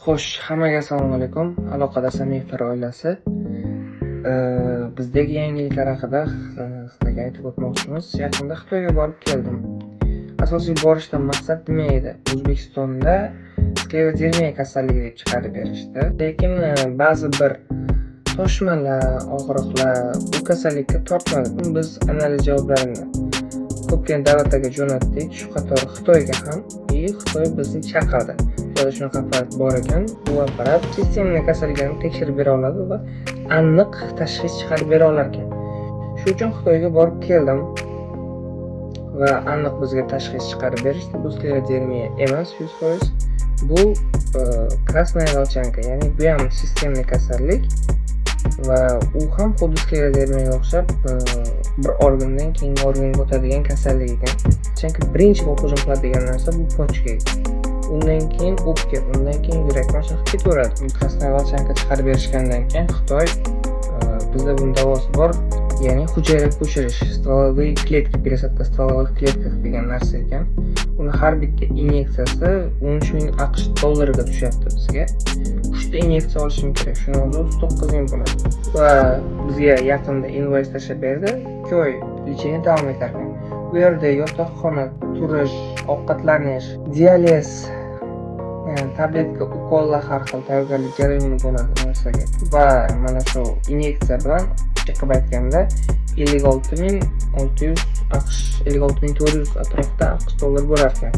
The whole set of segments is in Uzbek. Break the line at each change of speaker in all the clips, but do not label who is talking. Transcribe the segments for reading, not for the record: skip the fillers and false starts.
Xo'sh, hammaga assalomu alaykum. Aloqada Samiyevlar oilasi. Bizdagi yangiliklar haqida sizlarga aytib o'tmoqchimiz. Yaqinda Xitoyga borib keldim. Asosiy borishdan maqsad nima edi? O'zbekistonda sklerodermiya kasalligi deb chiqarib berishdi. Lekin ba'zi bir toshmalar, og'riqlar bu kasallikka tortmadi. Biz analiz javoblarini ko'pgina davlatlarga jo'natdik, shu qatori Xitoyga ham. И Xitoy bizni chaqirdi. Bu yerda shunaqa apparat bor ekan, bu apparat системный kasalliklarni tekshirib bera oladi va aniq tashxis chiqarib bera olar ekan. Shu uchun Xitoyga borib keldim va aniq bizga tashxis chiqarib berishdi. Bu sklerodermiya emas 100%. Bu красная волчанка, ya'ni bu ham системный kasallik va u ham xuddi sklerodermiyaga o'xshab bir organdan keyingi organga o'tadigan kasallik ekan. Chunki birinchi bo'lib hujum qiladigan narsa bu почка. Undan keyin o'pka, undan keyin yurak, mana shunaqa ketaveradi. Красная волчанка chiqarib berishgandan keyin Xitoy bizda buni davosi bor, ya'ni hujayra ko'chirish, стволовые клетки, пересадка стволовых клетках degan narsa ekan. Uni har bitta inyeksiyasi 13 ming AQSh dollariga tushyapti bizga. Uchta inyeksiya olishim kerak, shuni o'zi 39 ming bo'ladi. Va bizga yaqinda invoice tashlab berdi. 2 oy лечение davom etar ekan. Bu yerda yotoqxona, turish, ovqatlanish, dializ, tabletka, ukollar, har xil tayyorgarlik jarayoni bo'ladi bu narsaga. Va mana shu inyeksiya bilan qilib aytganda 56 600 AQSh, 56 400 atrofida AQSh dollar bo'lar ekan.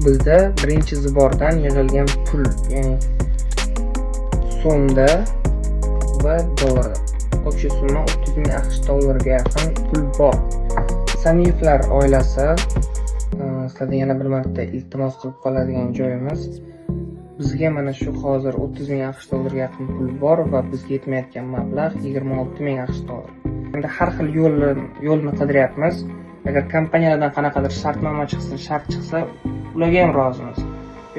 Bizda birinchi сбор dan yig'ilgan pul, ya'ni so'mda va dollarda. Общий summa 30 ming AQSh dollariga yaqin pul bor. Samiyevlar oilasi, sizlardan yana bir marta iltimos qilib qoladigan joyimiz, bizga mana shu hozir 30 ming AQSh dollariga yaqin pul bor va bizga yetmayotgan mablag' 26 ming AQSh dollar. Endi har xil yo'lni qidiryapmiz. Agar kompaniyalardan qanaqadir shartnoma chiqsa, shart chiqsa, ularga ham rozimiz.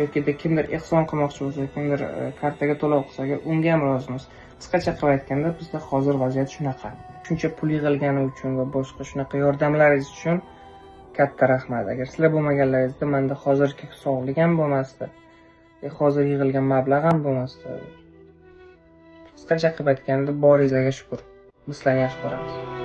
Yokida kimdir ehson qilmoqchi bo'lsa, kimdir kartaga to'lov qilsa, agar unga ham rozimiz. Qisqacha qilib aytganda, bizda hozir vaziyat shunaqa. Shuncha pul yig'ilgani uchun va boshqa shunaqa yordamlaringiz uchun katta rahmat. Agar sizlar bo'lmaganlaringizda menda hozirgi sog'lik ham bo'lmasdi. Hozir yig'ilgan mablag' ham bo'lmasdi. Qisqacha qilib aytganda, boringizlarga shukur. Biz sizlarni yaxshi ko'ramiz.